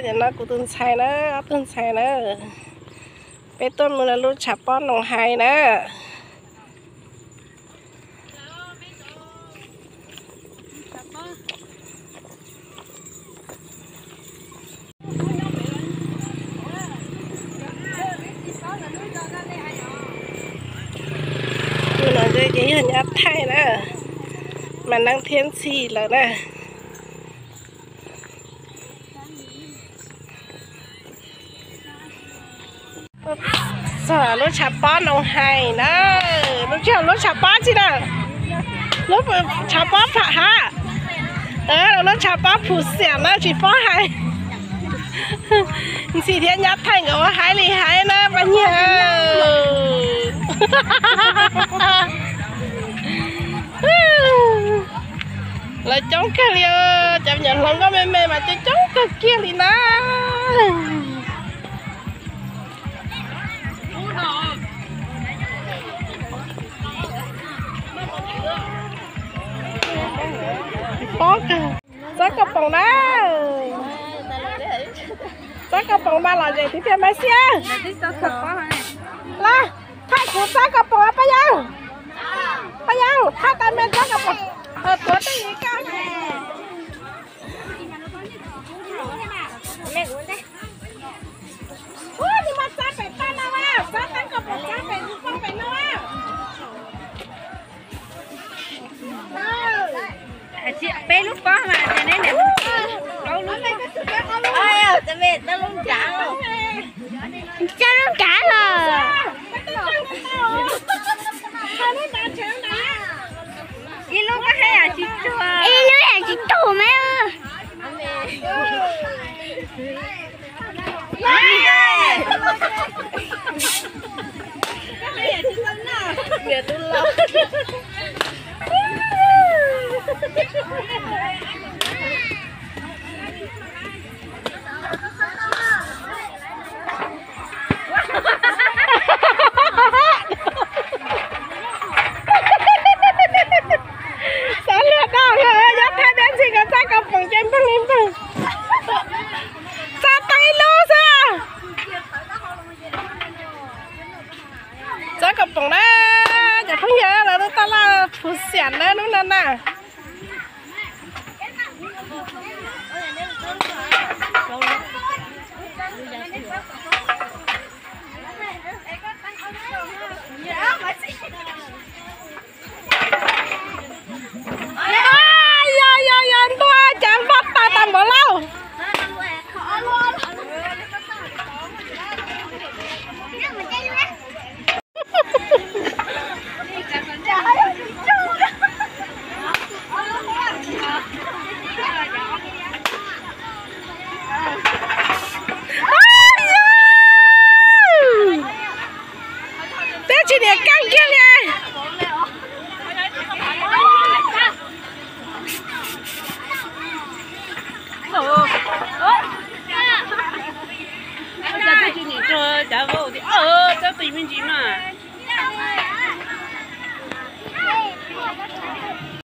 Nim no kuv tus ntxhais na, ob tug ntxhais na, peb tuaj mus lawm lub tshav pob Noo Hais na. Tus no ces yog nyab Thaij na, mas neeb thiab ntxhi lawm na. Txog lub tshav pob Noo Hais na, lub, tsis yog lub tshav pob tsi na, lub tshav pob Pham Hav, lub tshav pob Phu Xiam na tsis paub hais. Ntxhi thiab nyab Thaij nkawd ua hais li hais na pab nyiag. Lawv coob kawg li, cov me nyuam hluas nkauj me me mas coob coob kawg kiag li na. Pob kawg. Txob koj poom na. Txob koj poom mas lom zem tiag tiag Maiv Xia. Los, thaij kuv txob koj poom Paj Yeeb. Paj Yeeb, thaij tau me txob koj poom. Tuav tej yim koj. Ub, nws mas txob pem toj no, txob txob koj poom txob pem tus poj pem no. Peb lub pob mas ces neb niam plaub lub. Coj lub nrad los. Ib lub koj haj yam tsis tuag. Ib lub yam tsis tuag mas. Xav luag dau lawm, nyob thaj dab ntxwg nkawd txob koj poom ces npawg li npawg. Txob tau ib lub xwb. Txob koj poom na, cov phooj ywg, lawv lub taj laj Phu Xiam na lub no na. Yog yog yog, ntuj, cas npog tas tas npaum lauj. Twb tsis niam kaj kiag li.